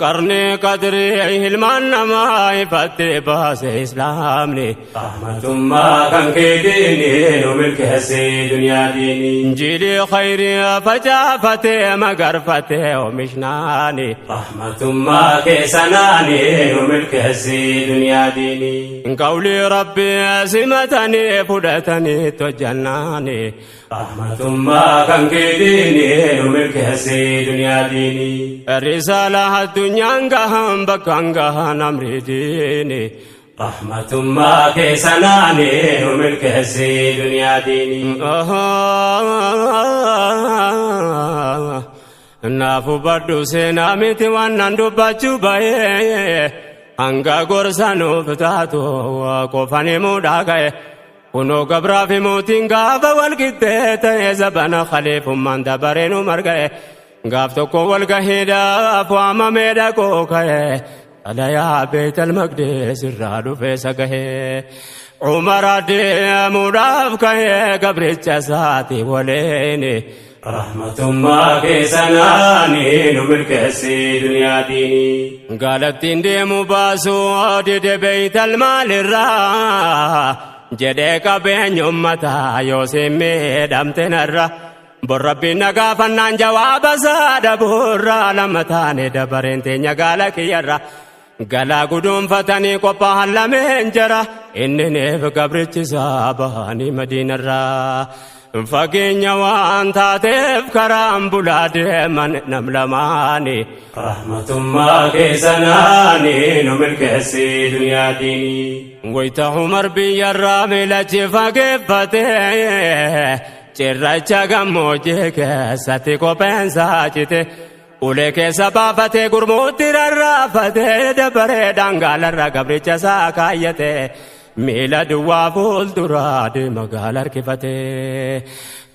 Qarnii qadrii ilmaan namaa ifatti baase islaamni. Rahmatummaa kan keetiini nu milkeessi duniyaa diini. Injiilii khayrii facaafatee magarfatee oomishnaani. Rahmatummaa keessanaani nu milkeessi duniyaa diini. Qawlii rabbii simatanii fudhatanii tojjannaani. Rahmatummaa kan keetiini nu milkeessi duniyaa diini. Risaala addunyaan gahan bakkaan gahan amrii diini. Rahmatummaa keessanaani nu milkeessi duniyaa diini. Naaf hubadhu seenaa miti waan nan dubbachuu bahee hanga gorsa nuuf taatu qofan himuudhaa ka'e. Kunoo gabraa fi mootiin gaafa wal qixxee ta'e zabana khaliifummaan dabaree nu marga'e. Gaaf tokko wal gaheedhaaf waamamee dhaqoo ka'e. Xalayaa Beetal Maqdees irraa dhufee sagahee. Umar adeemuudhaaf ka'ee gabricha isaati waliin. Rahmatummaa keessanaani nu milkeessi duniyaa diini. Gaalattiin deemu baasuu dide Beeytal maalirraa jedhee qabeenya ummataa yoo siin miidhamte narra. Bor rabbiin na gaafannaan jawaaba isaa dhabuurraa lama taane dabareen teenya gaala kiyyarra. Galaa guduunfatanii qophaa'an lameen jara inniniif gabrichi isaa bahanii madiinarraa. Fageenya waan taateef karaan bulaa deeman nam lamaani. Rahmatummaa keessanaani nu milkeessi duniyaa diini. Wayita Umar biyyarraa miilachi fageeffatee cirracha gammoojjii keessatti kopheensaa cite. Ulee keessa baafatee gurmuutti rarraafatee dabaree dangaalarra gabricha isaa kaayyate. Miila duwwaa fuulduraa deema gaala harkifatee.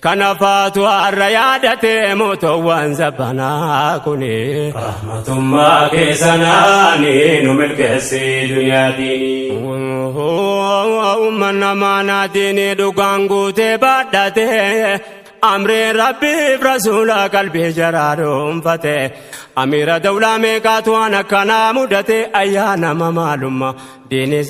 Kana faatu har'a yaadatee mootoowwan zabanaa kuni. Rahmatummaa keessanaani nu milkeessi duniyaa diini. Uummanna maanaa diinii dhugaan guutee baadhatee. Amreen rabbiif rasuula qalbii jaraa dhuunfate. Amiira dawlaa meeqaatu waan akkanaa mudate ayyaana maalummaa diinii.